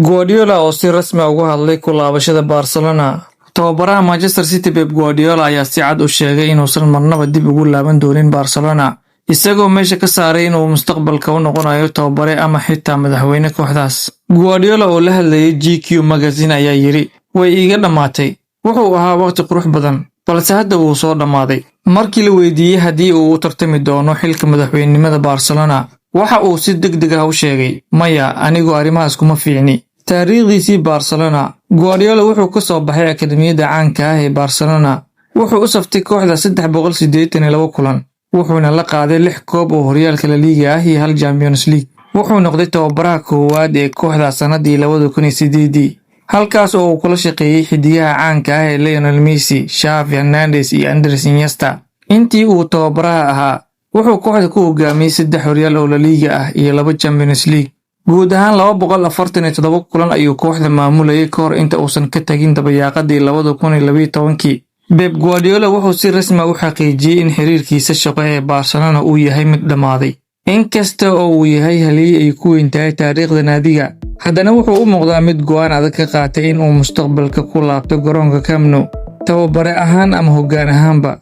Guardiola oo si rasmi ah uga hadlay ku laabashada Barcelona. Tababaraha Manchester City Pep Guardiola ayaa si cad u sheegay inuusan marnaba dib ugu laaban doonin Barcelona, isagoo meesha ka saaray inuu mustaqbalka u noqonayo tababare ama xitaa madaxweyne kooxdaas. Guardiola oo la hadlayay GQ Magazine ayaa yidhi, "Way iiga dhammaatay. Wuxuu ahaa waqti qurux badan, balse hadda wuu soo dhammaaday." Markii la weydiiyey haddii uu u tartami doono xilka madaxweynenimada Barcelona, waxa uu si degdeg ah u sheegay, "Maya, anigu arrimahaas kuma fiicni." Taariikhdiisii Barcelona, Guardiola wuxuu ka soo baxay akademiyadda caanka ah ee Barcelona. Wuxuu u saftay kooxda 382 kulan, wuxuuna la qaaday lix koob oo horyaalka La Liga ah iyo hal Champions League. Wuxuu noqday tababaraha koowaad ee kooxda sanadii 2008-dii, halkaas oo uu kula shaqeeyey xiddigaha caanka ah ee Lionel Messi, Xavi Hernandez iyo Andres Iniesta. Intii uu tababaraha ahaa, wuxuu kooxda ku hogaamiyey saddex horyaal oo La Liga ah iyo laba Champions League. Guud ahaan 247 kulan ayuu kooxda maamulayay ka hor inta uusan ka tagin dabayaaqadii 2012-kii. Pep Guardiola wuxuu si rasmi ah u xaqiijiyey in xiriirkiisa shaqo ee Barcelona uu yahay mid dhammaaday. Inkasta oo uu yahay halyeey ay ku weyn tahay taariikhda naadiga, haddana wuxuu u muuqdaa mid go'aan adag ka qaatay in uu mustaqbalka ku laabto garoonka Camp Nou, tababare ahaan ama hoggaan ahaanba.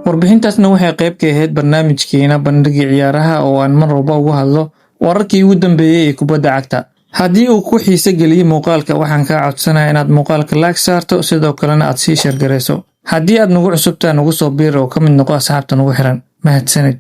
Warbixintaasna waxay qayb ka ahayd barnaamijkeena Bandhigga Ciyaaraha oo aan mar walba uga hadlo wararkii ugu dambeeyey ee kubadda cagta. Haddii uu ku xiise geliyey muuqaalka, waxaan kaa codsanayaa inaad muuqaalka like saarto, sidoo kalena aad sii share garayso. Haddii aad nagu cusubtaa, nagu soo biir oo ka mid noqo asxaabta nagu xiran. Mahadsanid.